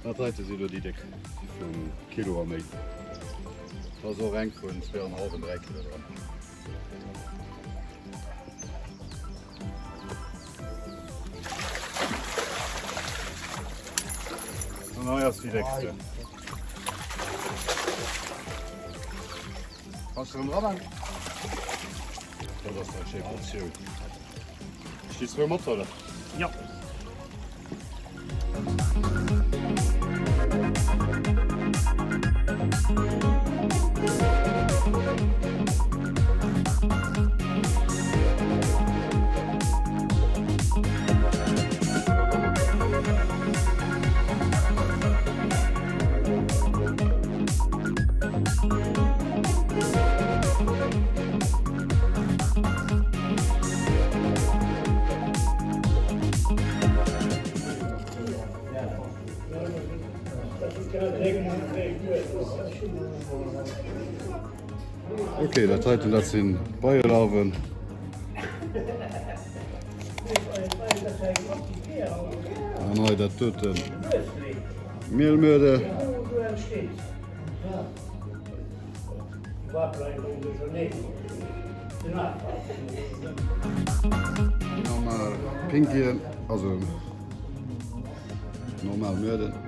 Dat heite si lo déi déck, déi vum Kilo a méi. Da ass och eng vun 2,5 an 3 Kilo dran. An hei ass déi déckste. Kanns du erëm dran? Dat ass eng schéi Portioun. Stehst du mat, oder? Ja. Ok, dat heiten dat sinn Beielarven. An hei dat doten Mielmörder. Normal Pinkien, also normal Mörden.